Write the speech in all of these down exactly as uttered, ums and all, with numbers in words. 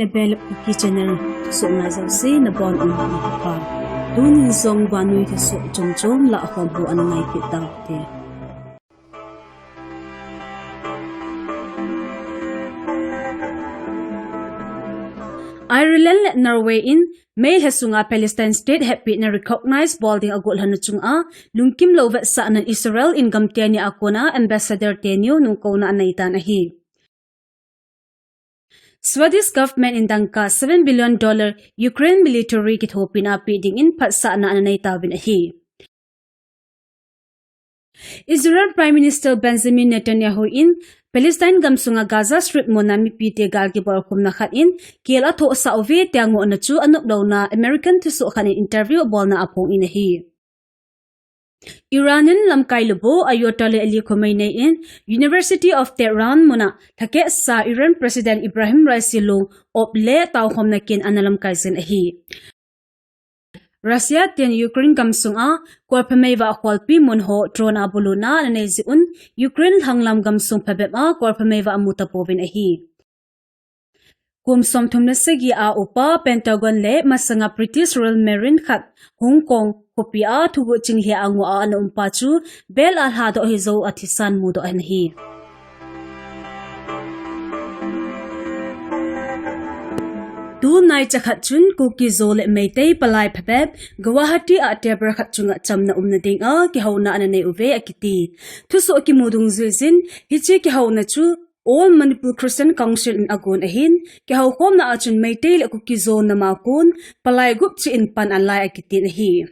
Nebel Kuki Channel thusoh ngai jouse nabonun nikho pha. Tunin jong vannoi thusoh chomchom lah khom ho ana ngai kit taute. Ireland le Norway in May lha sunga Palestine State hetpina recognize bol ding agot lhonna chunga lungkimlou vetsahnan Israel in gamteni a kona ambassador teniu nungkouna anei tan ahi. Swedish government in dangka seven billion dollar Ukraine military kithopina pe dingin phatsahna ana nei tauvin ahi. Israel Prime Minister Benjamin Netanyahu in Palestine gamsunga Gaza Strip muna mipite gal kibolkhumna khat in kel athohsah uve tia ngohna chu anoplouna American thusoh khat in interview abolna aphongin ahi. Iranian lamkai lubu Ayatollah Ali Khamenei in University of Tehran muna lhakehsa Iran President Ebrahim Raisi lung op le taokhomna kin ana lamkai jin ahi. Russia ten Ukraine gamsunga kolphamei vah kholpi mun ho drone a buluna ana nei jeh un Ukraine lhanglam gamsung phabep a kolphamei vah amu tapouvin ahi. Kum somthum le sagi a upa Pentagon le masanga British Royal Marine khat Hong Kong khopi a thuguh ching lheh a ngoh a ana umpa chu bail a lhadoh hijou a thisan mudoh ahi. Tunaicha khat chun Kuki-Zo le Meitei palai phabep Guwahati a table khat chunga chamna umna dinga kihouna ana nei uve akiti. Thusoh kimu dungjuijin hiche kihouna chu All Manipur Christian Council in agon ahin, kihoukhomna a chun Meitei le Kuki-Zo nam a kon palai gup cheh in pan alai akitin ahi.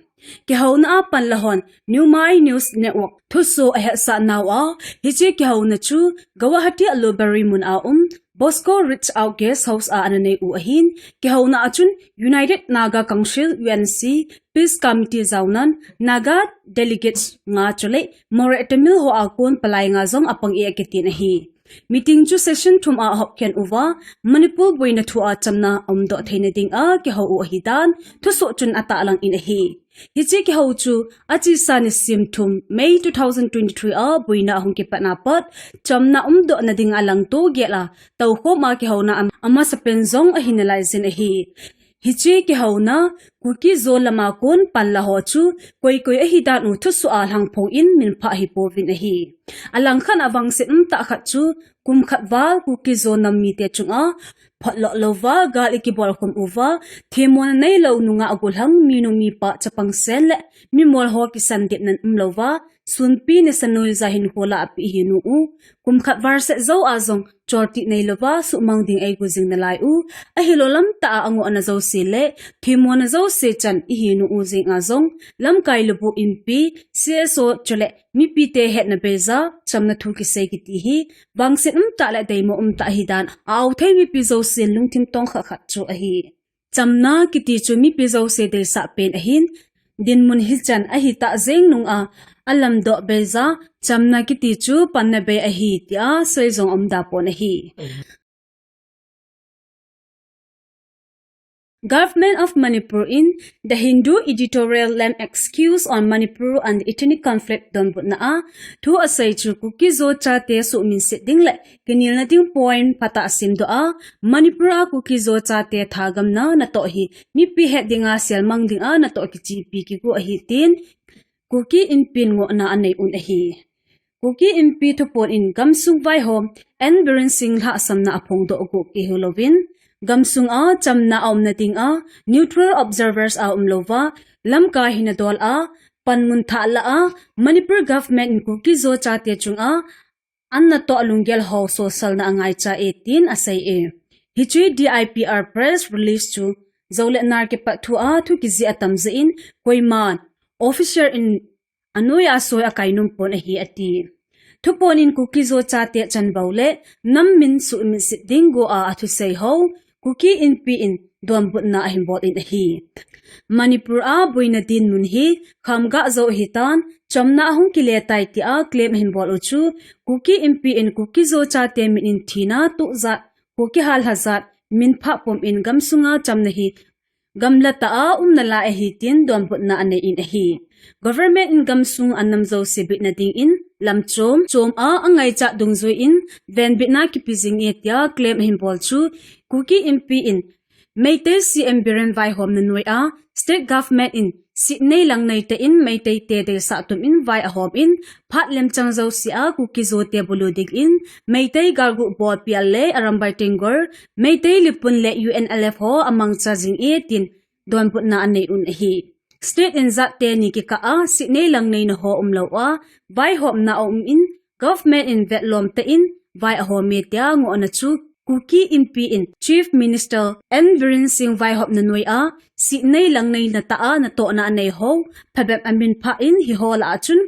Kihouna a panla hon New My News Network thusoh ahetsah nauva, hiche kihouna chu Guwahati a Loubarie mun a um Bosco Ritz-Out Guest House a ana nei u ahin, kihouna a chun United Naga Council, U N C, Peace Committee jaonan Naga delegates nga chule Moreh Tamil ho a kon palai nga jong apang e akitin ahi. Meeting chu session thum a ahopkhen uva, Manipur boina thu a chamna umdoh theina dinga kihou u ahidan thusoh chun atahlang in ahi. Hiche kihou chu achesa nisim thum May two thousand twenty-three a boina ahung kipatna pat chamna umdohna dinga alangto gel a toukhom a kihouna am-, amasapen jong ahinalaijin ahi. Hiche kihouna Kuki-Zo lam a kon panla ho chu koi koi ahidan u thusoh a lhangphong in minphah hipouvin ahi. Alangkhat a vangset umtah khat chu kum khat val Kuki-Zo nam mite chunga photloh louva gal ikibolkhum uva, themmona neilou nungah golhang minu mipa chapang sen le mimol ho kisandepnan umlouva, sunpi nisa noija hinkho lah a apeh hih u, kum khat val seh jou a jong choltih neilouva suhmang ding eigo jing nalai u, ahilou lamtah a angohna jouse le themmona jouse chan ihih u jeng a jong lamkai lubu inpi, C S O chule mipite hetna beija chamna thu kisei kiti hi vangset umtah le deimo umtah ahidan a-ao thei mipi jousen lungthim tongkha khat chu ahi. Chamna kiti chu mipi jouse deisah pen ahin, dinmun hichan ahitah jeng nunga alamdoh beija chamna kiti chu panna bei ahi tia sei jong aumda pon ahi. Government of Manipur in The Hindu editorial lam excuse on Manipur and ethnic conflict donbutna a thu asei chu Kuki-Zo chate suhminset ding le kinelna ding point phatah a simdoh a, Manipur a Kuki-Zo chate thagamna natoh hi mipi het dinga selmang dinga natoh kichepi kigo ahi tin Kuki Inpi in ngohna anei un ahi. Kuki Inpi thuphon in gamsung vaihom N Biren Singh lhahsamna aphongdoh u kihou louvin, gamsung a chamna aumna dinga neutral observers aumlouva, lamkai hina dol a, panmun thah lah a, Manipur government in Kuki-Zo chate chunga an natoh lunggel ho sosalna angaicha e tin asei e. Hiche D I P R press release chu jou le nar kipat thu a thu kijih atam jeh in koiman official in anoiya soi akai nom pon ahi ati. Thuphon in Kuki-Zo chate chanvou le nam min suhminset ding go a athusei ho Kuki Inpi in donbutna ahinbol in ahi. Manipur a boina dinmun hi khamgah jou ahitan, chamna ahung kile tai tia claim ahinbol u chu Kuki Inpi in Kuki-Zo chate min in thina tuh jat, Kuki hallha jat, minphah pum in gamsunga chamna hi gamla tah a um nalai ahi tin donbutna anei in ahi. Government in gamsung a nam jouse bitna dingin lamchom chom a angaichat dungjuiyin venbitna kipe jing e tia claim ahinbol chu Kuki Inpi in Meitei C M Biren vaihomna noiya, state government in Sitnei Langnei te in Meitei te deisah tum in vai ahom in, phat lemchang jousea Kuki Zo te bulu dingin Meitei galguh bol P L A, Arambai Tenggol, Meitei Lipun le U N L F ho amangcha jing e tin donbutna anei un ahi. State in jat teni kikah a Sitnei Langnei na ho umlou a, vaihomna aum in, government in vetlom tah in vai ahom e tia ngohna chu Kuki Inpi in Chief Minister N Biren Singh vaihomna noiya, Sitnei Langnei na tah a natohna anei ho, phabep amin phah in hiho lah a chun,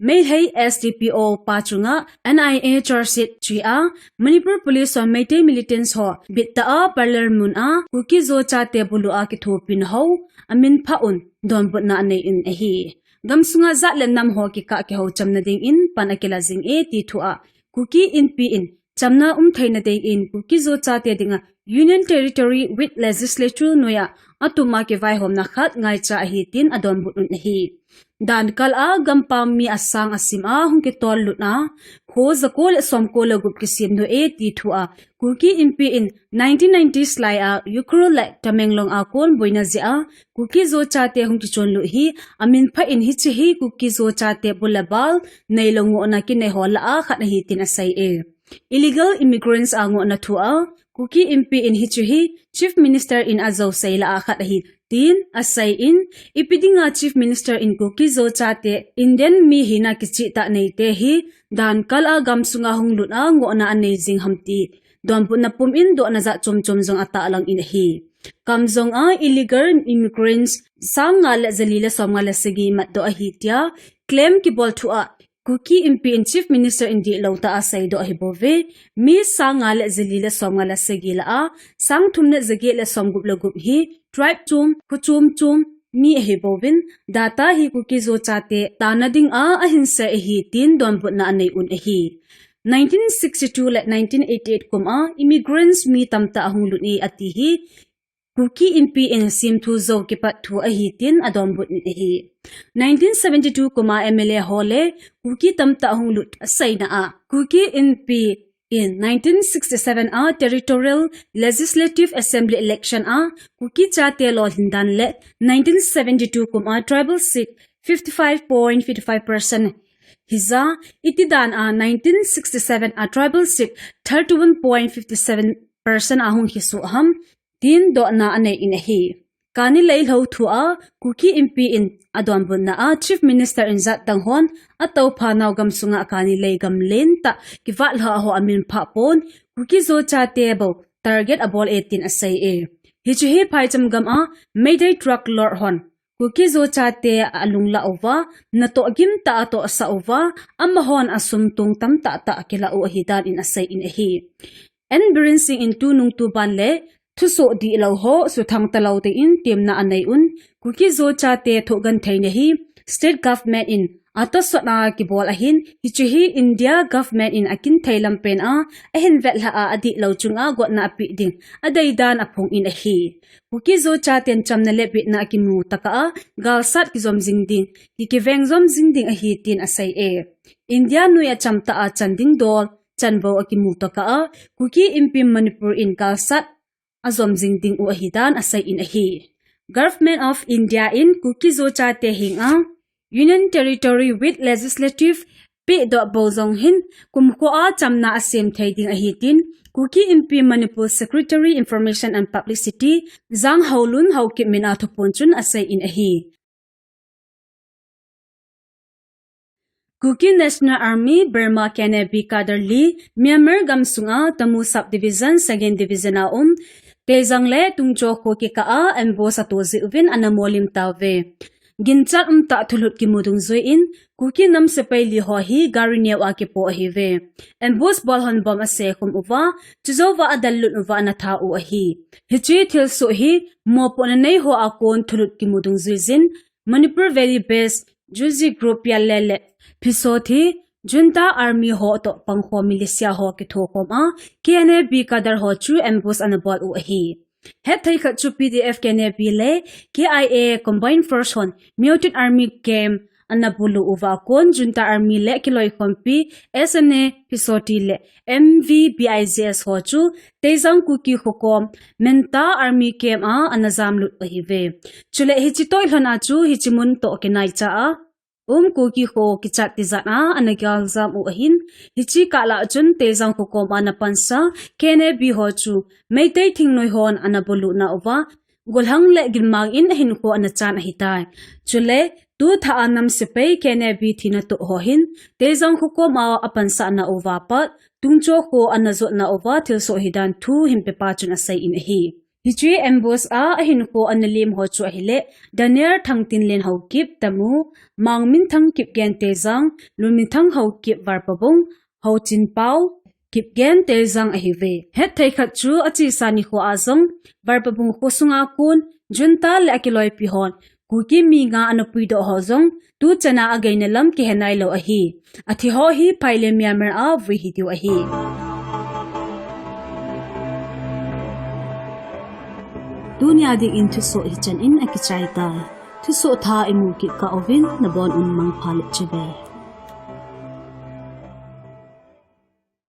Meitei S D P O pa chunga N I A charge sheet chia, Manipur Police hon Meitei militants ho bittah a parlor mun a Kuki Zo chate bulu a kithopina ho amin phah un donbutna anei in ahi. Gamsunga jat le nam ho kikah kihou chamna dingin pan akila jing e ti thua Kuki Inpi in chamna um theina dingin Kuki Zo chate dinga Union Territory with Legislature noiya atuma kivaihomna khat ngaicha ahi tin adonbut un ahi. Dan kal a gampam mi asang asim a hung kitol lut a, kho jako le somko le gup kisem nu e ti thua Kuki Inpi in nineteen nineties lai a Ukhrul le Tamenglong a kon boina jeh a Kuki Zo chate hung kichon lut hi amin phah in hiche hi Kuki Zo chate bul le bal neilou ngohna kinei ho lah a khat ahi tin asei e. Illegal immigrants a ngohna thua Kuki Inpi in hiche hi Chief Minister in ajou sei lah a khat ahi tin asei in, ipi dinga Chief Minister in Kuki Zo chate Indian mi hina kichih tah neite hi dan kal a gamsunga hung lut a ngohna anei jing ham ti donbutna pum in dohna jat chom chom jong atahlang in ahi. Kamjong a illegal immigrants sang nga le jali le som nga le sagi matdoh ahi tia claim kibol thua Kuki Inpi in Chief Minister in dihlou tah a seidoh ahi bouve. Mi sang nga le jali le som nga le sagi lah a, sang thum le jaget le som gup le gup hi tribe chom, kho chom chom mi ahi bouvin, data hi Kuki Zo chate tana dinga ahin sei ahi tin donbutna anei un ahi. Nineteen sixty-two le nineteen eighty-eight kum a immigrants mi tamtah ahung lut e ati hi Kuki Inpi in simthu jou kipat thu ahi tin adonbut in ahi. Nineteen seventy-two kum a M L A ho le Kuki tamtah ahung lut aseina a, Kuki Inpi in nineteen sixty-seven a Territorial Legislative Assembly election a Kuki chate lolhin dan le nineteen seventy-two kum a tribal seat fifty-five point fifty-five percent hija, iti dan a nineteen sixty-seven a tribal seat thirty-one point fifty-seven percent ahung hi suh ham tin dohna anei in ahi. Kani lei lhou thua Kuki Inpi in adonbutna a Chief Minister in jat dang hon atoupha nau gamsunga kani lei gamlen tah kivat lha ho amin phah pon Kuki Zo chate bou target abol e tin asei e. Hiche hi phaicham gam a Meitei truck lorry hon Kuki Zo chate alunglah uva, natoh gim tah atohsah uva, amahon asum tong tamtah tah akilah u ahi dan in asei in ahi. N Biren Singh in tunung tuban le thusoh dihlou ho suthang talou dingin temna anei un, Kuki Zo chate thohgim theina hi state government in atosot a kibol ahin, hiche hi India government in akinthei lampen a ahin vetlha a adihlou chunga gotna apeh ding adeidan aphong in ahi. Kuki Zo chaten chamna le bitna akimu tokah a galsat kijom jing ding, kikiveng jom jing ding ahi tin asei e. India noiya chamtah a chan ding dol, chanvo akimu tokah a Kuki Inpi Manipur in galsat ajom jing ding u ahi dan asei in ahi. Government of India in Kuki Zo chate henga Union Territory with Legislative pehdoh bou jong hin kumkho a chamna asem thei ding ahi tin Kuki Inpi Manipur Secretary Information and Publicity Janghaolun Haokip min a thuphon chun asei in ahi. Kuki National Army, Burma K N A B cadre li Myanmar gamsunga Tamu Sub-Division, Second Division a um Teijang le Tungcho kho kikah a ambush ato jeh uvin ana molim tauve. Ginchat umtah thulhut kimu dungjuiyin Kuki nam sepai li ho hi gari neo a kipo ahiuve. Ambush bol hon bomb asekhum uva, chujouva adallut uva ana that u ahi. Hiche thilsoh hi mopohna nei ho a kon thulhut kimu dungjuiyin Manipur Valley Base Juji Group P L A le Phisothi Junta Army ho toh pangkhom militia ho kithokhom a, K N A B cadre ho chu ambush ana bol u ahi. Hetthei khat chu P D F K N A B le K I A Combined Force hon Myotin Army Camp ana bulu uva kon Junta Army le kiloikhompi S N A Pisoti le M V B I G S ho chu Teijang Kuki kho kom Menta Army Camp a ana jamlut u ahiuve. Chule hiche toilhon a chu hiche mun toh kinaicha a um Kuki kho kichat tijat a ana galjam u ahin, hiche kah lah chun Teijang kho kom a ana pansa K N A B ho chu Meitei thingnoi hon ana buluna uva, golhang le ginmang in ahinkho ana chan ahitai. Chule tu thah a nam sepai K N A B thina toh ho hin Teijang kho kom a apansahna uva pat Tungcho kho ana jotna uva thilsoh hidan thu hin pepa chun asei in ahi. Hiche ambush a ahinkho ana lem ho chu ahile, Daniel Thangtinlen Haokip Tamu, Mangminthang Kipgen Teijang, Lunminthang Haokip Varpabung, Haochinpao Kipgen Teijang ahiuve. Hetthei khat chu achesa nikho a jong Varpabung kho sunga kon Junta le akiloipi hon Kuki mi nga ana puidoh ho jong tuchan a ageina lam kihe nailou ahi. Athi ho hi phai le Myanmar a vui hidiu ahi. Tunia dingin thusoh hichan in akichai tai. Thusoh thah imu kit kah uvin nabon un mangpha le chibai.